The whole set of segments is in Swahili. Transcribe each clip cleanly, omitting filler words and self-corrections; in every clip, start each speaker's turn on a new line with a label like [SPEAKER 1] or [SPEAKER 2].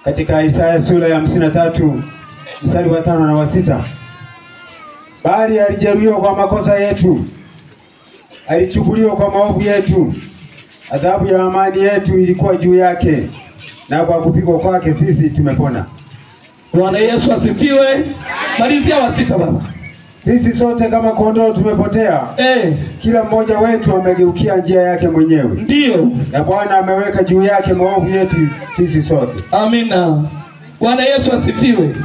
[SPEAKER 1] Katika Isaya sura ya 53 mstari wa 5 na wa 6, bali alijeruhiwa kwa makosa yetu, alichukuliwa kwa maovu yetu, adhabu ya amani yetu ilikuwa juu yake, na kwa kupigwa kwake sisi tumepona.
[SPEAKER 2] Bwana Yesu asifiwe. Malizia wa 6 baba.
[SPEAKER 1] Sisi sote kama kondoo tumepotea, kila mmoja wetu amegeukia njia yake mwenyewe.
[SPEAKER 2] Ndio.
[SPEAKER 1] Na Bwana ameweka juu yake maovu yetu sisi sote.
[SPEAKER 2] Amina. Bwana Yesu asifiwe.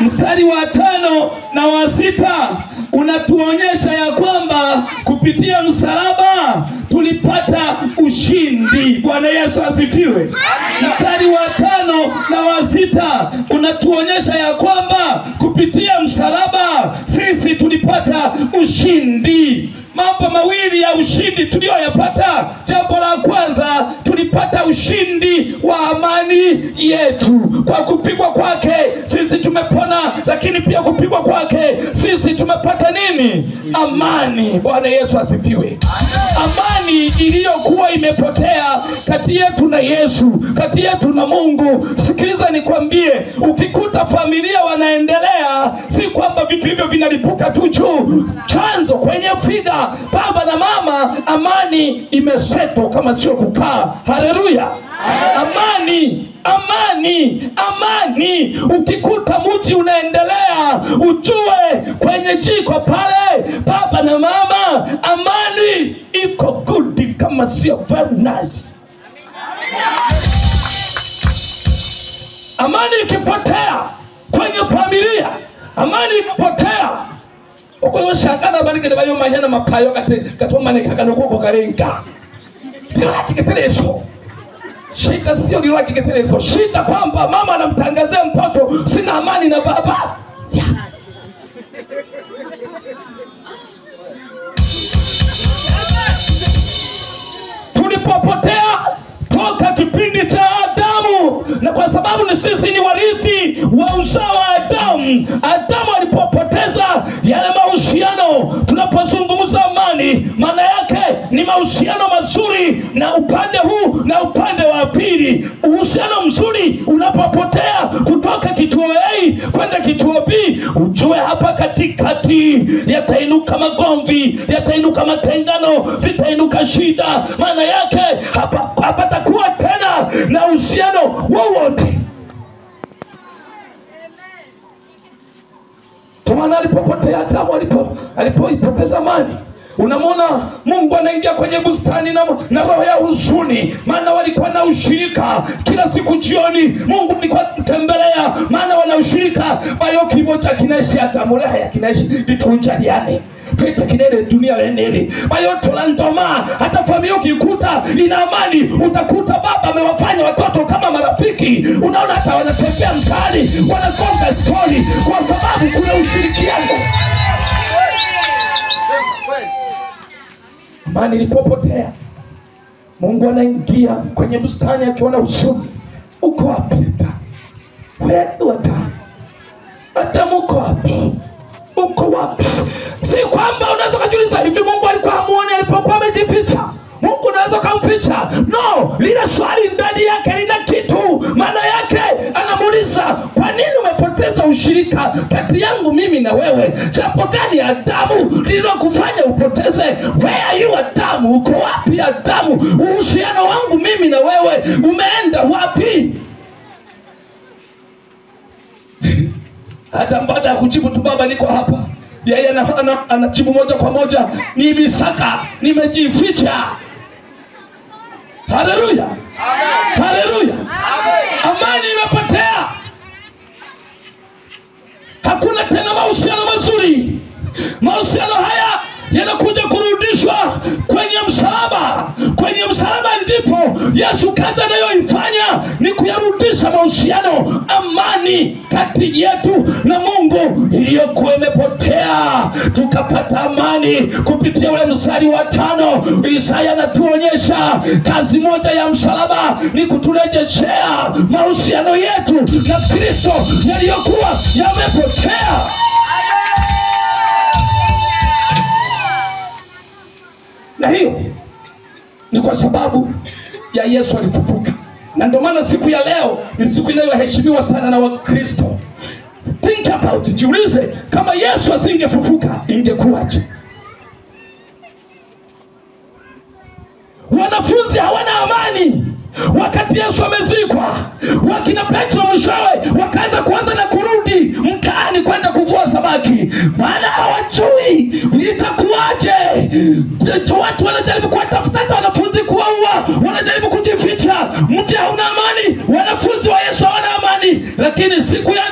[SPEAKER 2] Mstari wa 5 na wa 6 unatuonyesha ya kwamba kupitia msalaba tulipata ushindi. Bwana Yesu asifiwe. Mstari wa 5 na wa 6 unatuonyesha ya kwamba kupitia msalaba sisi tulipata ushindi. Mambo mawili ya ushindi tuliyoyapata. Jambo la kwanza, tulipata ushindi wa amani yetu. Kwa kupigwa kwake sisi tumepona, lakini pia kupigwa kwake sisi tumepata nini? Amani. Bwana Yesu asifiwe. Amani iliyokuwa imepotea kati yetu na Yesu, kati yetu na Mungu. Sikiliza nikwambie, ukikuta familia wanaendelea, si kwamba vitu hivyo vinalipuka tu juu. Chanzo kwenye figa baba na mama, amani imeseto kama sio kukaa. Haleluya. Amani, amani, amani. Ukikuta mji unaendelea, ujue kwenye jiko pale baba na mama, amani iko good kama sio very nice. Amani ikipotea kwenye familia, amani ikipotea, ukoyoshakana barike bayo manyana mapayo kate katomaneka kanokoko karenga. Kitereso. Shida sio lilaki kitereso. Shida kwamba mama anamtangazia mtoto sina amani na baba. Yeah. Tulipopotea toka kipindi cha Adamu, na kwa sababu ni sisi ni warithi wa uzao wa Adamu, Adamu alipopoteza yale mahusiano. Tunapozungumza amani, maana yake ni mahusiano mazuri na upande huu na upande wa pili. Uhusiano mzuri unapopotea kutoka kituo A kwenda kituo B, ujue hapa katikati yatainuka magomvi, yatainuka matengano, zitainuka shida. Maana yake hapa hapatakuwa tena na uhusiano wowote. Maana alipopotea Adamu, alipoipoteza amani, unamwona Mungu anaingia kwenye bustani na roho ya huzuni, maana walikuwa na ushirika kila siku jioni. Mungu alikuwa anatembelea, maana wana ushirika. Bayo kimoja kinaishi Adamu reha kinaishi litunjaliane twita kinene dunia lenele bayo tolandoma. Hata familia ukikuta ina amani, utakuta baba amewafanya watoto kama marafiki. Unaona hata wanatembea mtaani wanagonga story, kwa sababu kuna ushirikiano. Amani ilipopotea, Mungu anaingia kwenye bustani akiona huzuni. Uko wapi Adamu? Wewe Adamu uko wapi? Uko wapi? Si kwamba unaweza kujiuliza hivi Mungu alikuwa hamuoni alipokuwa amejificha? Mungu unaweza kumficha? No, lile swali ndani yake lina kitu. Maana yake anamuuliza, kwa nini umepoteza ushirika kati yangu mimi na wewe? Jambo gani Adamu lililokufanya upoteze? Where are you Adamu? Uko wapi Adamu? Uhusiano wangu mimi na wewe umeenda wapi? Hata baada ya kujibu tu baba niko hapa, yeye anajibu moja kwa moja, nimisaka, nimejificha. Haleluya. Haleluya. Amani imepotea. Hakuna tena mahusiano mazuri. Mahusiano haya yanakuja kurudishwa kwenye msalaba. Kwenye msalaba ndipo Yesu kazi anayoifanya ni kuyarudisha mahusiano, amani kati yetu na Mungu iliyokuwa imepotea. Tukapata amani kupitia ule mstari wa 5. Isaya anatuonyesha kazi moja ya msalaba ni kuturejeshea mahusiano yetu na Kristo yaliyokuwa yamepotea. Na hiyo ni kwa sababu ya Yesu alifufuka. Na ndio maana siku ya leo ni siku inayoheshimiwa sana na Wakristo. Think about it, jiulize kama Yesu asingefufuka ingekuwaje? Wanafunzi hawana amani wakati Yesu amezikwa. Wakina Petro mwishowe wakaanza kuanza na kurudi mtaani kwenda kuvua samaki, maana hawajui itakuwaje. Watu wanajaribu kuwatafuta wanafunzi kuwaua, wanajaribu kujificha, mji hauna amani, wanafunzi wa Yesu hawana amani. Lakini siku ya